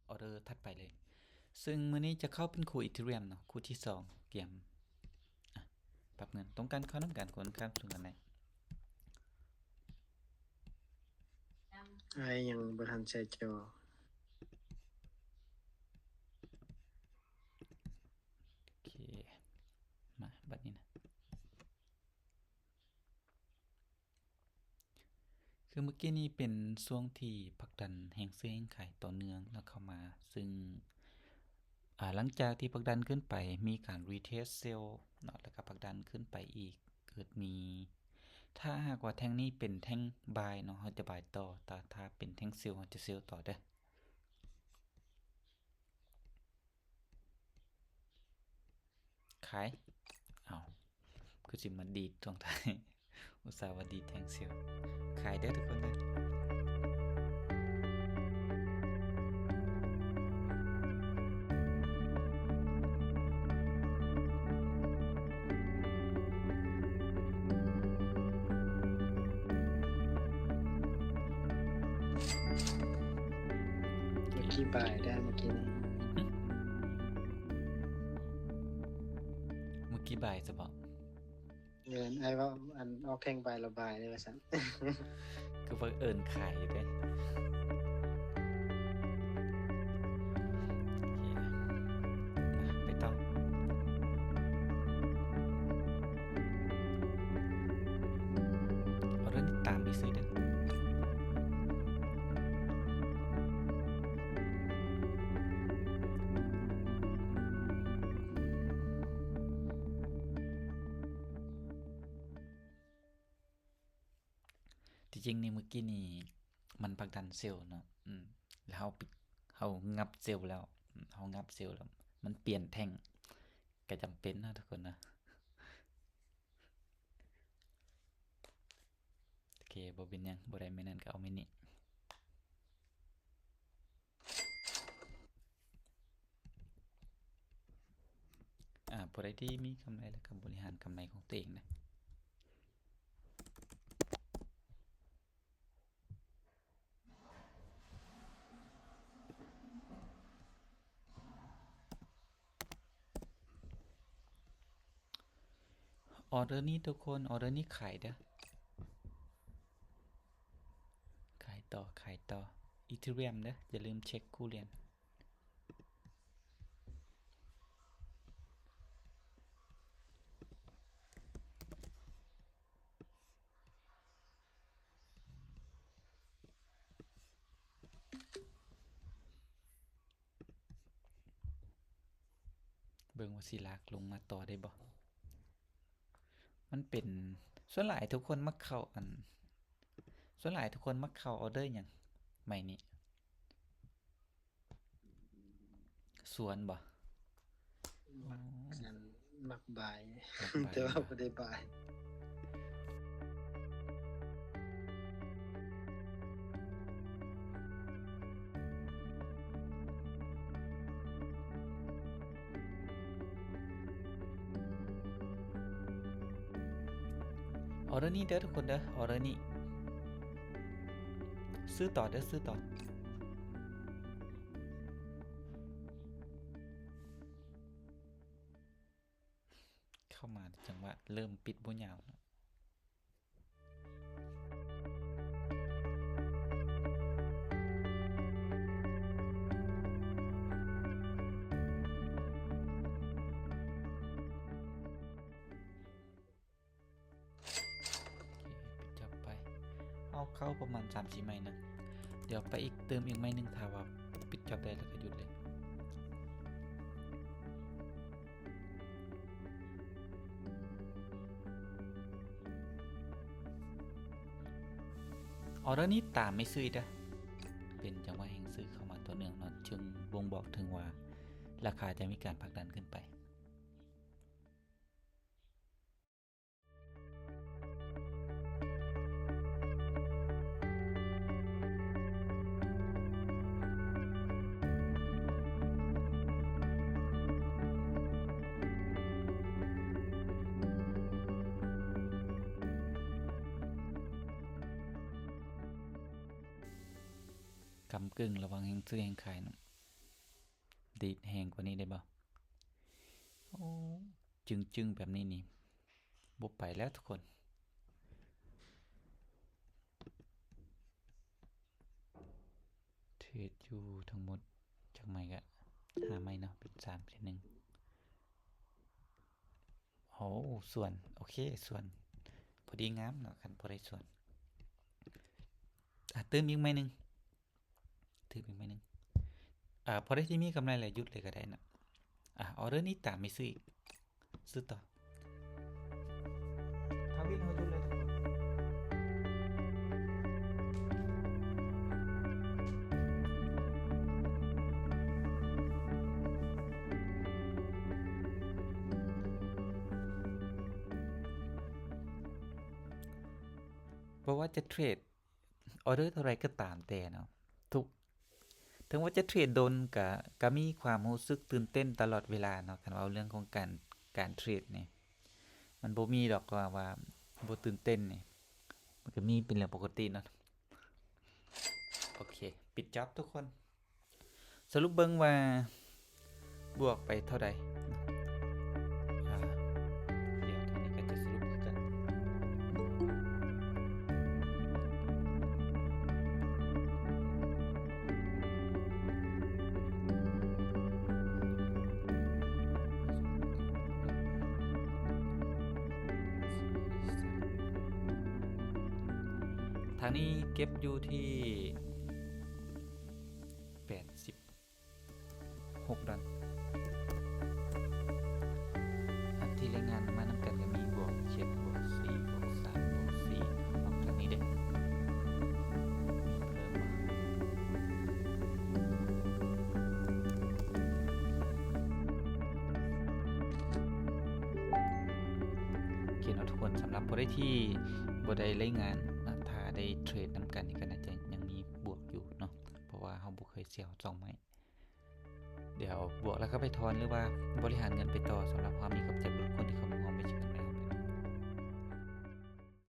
ອໍເດີຖັດໄປເລີຍ. ເຊິ່ງມື້ນີ້ຈະເຂົ້າເປັນຄູ່ອີເທີຣຽມເນາະ, ຄູ່ທີສອງກຽມ ອະ ປັບເງິນ. ຕ້ອງການເຂົ້ານຳການຄົນຂ້າມສູນກັນໄດ້. ອ້າຍຍັງບໍ່ທັນແຊຈໍ. ໂອເຄ ມາບັດນີ້ນະ. ຄືເມື່ອກີ້ນີ້ເປັນຊ່ວງທີ່ຜັກດັນແຮງຊື້ແຮງຂາຍຕໍ່ເນື່ອງເນາະ ເຂົ້າມາ, ຊຶ່ງ ອາ ຫຼັງຈາກທີ່ຜັກດັນຂຶ້ນໄປ ມີການຣີເທສເຊວເນາະ ແລ້ວກໍຜັກດັນຂຶ້ນໄປອີກ, ເກີດມີ ຖ້າຫາກວ່າແທ່ງນີ້ເປັນແທ່ງບາຍເນາະ ເຮົາຈະບາຍຕໍ່, ແຕ່ຖ້າເປັນແທ່ງເຊວ ເຮົາຈະເຊວຕໍ່ເດີ້. ຂາຍ. ເອົ້າ ຄືຊິມາດີດຊ່ວງທ້າຍ, ອຸດສ່າວ່າດີດແທ່ງເຊວ. ຂາຍເດີ້ທຸກຄົນເດີ້. ເມື່ອກີ້ບາຍໄດ້ ເມື່ອກີ້ນີ້. ຫຶ? ເມື່ອກີ້ບາຍຊະບໍ? ແມ່ນ, ອ້າຍເວົ້າ ອັນ ອອກແທ່ງບາຍລະບາຍເດ້ວ່າຊັ້ນ. ຄືບັງເອີນຂາຍຢູ່ເດ້. ໂອເຄ ໄປຕໍ່. ເອົາເລື່ອງຕາມໄປຊື້ເດີ້. ທີ່ຈິງນີ້ ເມື່ອກີ້ນີ້ມັນຜັກດັນເຊວເນາະ, ອືມ ແລ້ວເຮົາປິດ ເຮົາງັບເຊວແລ້ວ ອືມ ເຮົາງັບເຊວແລ້ວ ມັນປ່ຽນແທ່ງ ກະຈຳເປັນເນາະທຸກຄົນເນາະ. ໂອເຄ ບໍ່ເປັນຫຍັງ, ບໍ່ໄດ້ມື້ນັ້ນກໍເອົາມື້ນີ້. ອາ ຜູ້ໃດທີ່ມີກຳໄລ ແລ້ວກໍບໍລິຫານກຳໄລຂອງຕົວເອງນະ. ອໍເດີນີ້ທຸກຄົນ, ອໍເດີນີ້ຂາຍເດີ້. ຂາຍຕໍ່, ຂາຍຕໍ່. ອີເທີຣຽມເດີ້, ຢ່າລືມເຊັກຄູ່ຫຼຽນ. ເບິ່ງວ່າຊິລາກລົງມາຕໍ່ໄດ້ບໍ່. ມັນເປັນ ສ່ວນຫຼາຍທຸກຄົນມັກເຂົ້າ ອັນ ສ່ວນຫຼາຍທຸກຄົນມັກເຂົ້າອໍເດີຫຍັງໃໝ່ນີ້? ສວນບໍ່? ມັກ ອໍ ອັນ ມັກບາຍ ມັກບາຍ ແຕ່ວ່າບໍ່ໄດ້ບາຍ. ອໍເດີນີ້ເດີ້ທຸກຄົນເດີ້, ອໍເດີນີ້. ຊື້ຕໍ່ເດີ້, ຊື້ຕໍ່. ເຂົ້າມາຈັງຫວະເລີ່ມປິດບໍ່ຍາວເນາະ. ໂອເຄ ປິດຈັບໄປ. ເອົາເຂົ້າປະມານສາມສີ່ໄມ້ນະ. ດຽວໄປອີກ ເຕີມອີກໄມ້ໜຶ່ງ, ຖ້າວ່າປິດຈັບໄດ້ແລ້ວກໍຢຸດເລີຍ. ອໍເດີນີ້ຕາມໄປຊື້ອີກເດີ້. ເປັນຈັງຫວະແຮງຊື້ເຂົ້າມາຕໍ່ເນື່ອງເນາະ, ຈຶ່ງບົ່ງບອກເຖິງວ່າລາຄາຈະມີການຜັກດັນຂຶ້ນໄປ. ກຳກຶ່ງລະຫວ່າງແຮງຊື້ແຮງຂາຍເນາະ. ດີດແຮງກວ່ານີ້ໄດ້ບໍ່? ໂອ້ ຈຶງໆ ແບບນີ້ນີ້ ບໍ່ໄປແລ້ວທຸກຄົນ. ເທຣດຢູ່ທັງໝົດຈັກໄມ້ກະ ຫ້າໄມ້ເນາະ ເປັນສາມ ເປັນໜຶ່ງ. ໂອ້ ສ່ວນ ໂອເຄ ສ່ວນ ພໍດີງາມເນາະ ຄັນພໍໄດ້ສ່ວນ. ອ່ະ ຕື່ມອີກໄມ້ໜຶ່ງ ຕື່ມອີກໄມ້ໜຶ່ງ. ອ່າ ພໍໄດ້ທີ່ມີກຳໄລແລ້ວຢຸດເລີຍກະໄດ້ເນາະ. ອ່າ ອໍເດີນີ້ຕາມໄປຊື້ອີກ ຊື້ຕໍ່. ຖ້າວິນເຮົາຢຸດເລີຍທຸກຄົນ. ບໍ່ວ່າຈະເທຣດ ອໍເດີເທົ່າໃດກໍຕາມແຕ່ເນາະ ທຸກ ເຖິງວ່າຈະເທຣດດົນກະ ກະມີຄວາມຮູ້ສຶກຕື່ນເຕັ້ນຕະຫຼອດເວລາເນາະ. ຄັນເວົ້າເລື່ອງຂອງການ ການເທຣດນີ້ ມັນບໍ່ມີດອກວ່າ ວ່າບໍ່ຕື່ນເຕັ້ນນີ້ ມັນກະມີເປັນເລື່ອງປົກກະຕິເນາະ. ໂອເຄ ປິດຈັອບທຸກຄົນ. ສະຫຼຸບເບິ່ງວ່າບວກໄປເທົ່າໃດ. ອ່າ ດຽວທາງນີ້ກະຈະສະຫຼຸບຄືກັນ. ທາງນີ້ເກັບຢູ່ທີ່ ແປດສິບຫົກດອນ. ອັນທີ່ລາຍງານມານຳກັນກະມີບວກເຈັດ ບວກສີ່ ບວກສາມ ບວກສີ່ເນາະ ທາງນີ້ເດ້ ມີເພີ່ມມາ. ໂອເຄເນາະທຸກຄົນ ສຳລັບຜູ້ໃດທີ່ບໍ່ໄດ້ລາຍງານເນາະ ຖ້າໄດ້ເທຣດນຳກັນນີ້ກະໜ້າຈະຍັງມີບວກຢູ່ເນາະ ເພາະວ່າເຮົາບໍ່ເຄີຍເສຍສອງໄມ້. ດຽວບວກແລ້ວກະໄປຖອນ ຫຼືວ່າບໍລິຫານເງິນໄປຕໍ່. ສຳລັບຄລິບນີ້ ຂອບໃຈທຸກຄົນທີ່ເຂົ້າມາ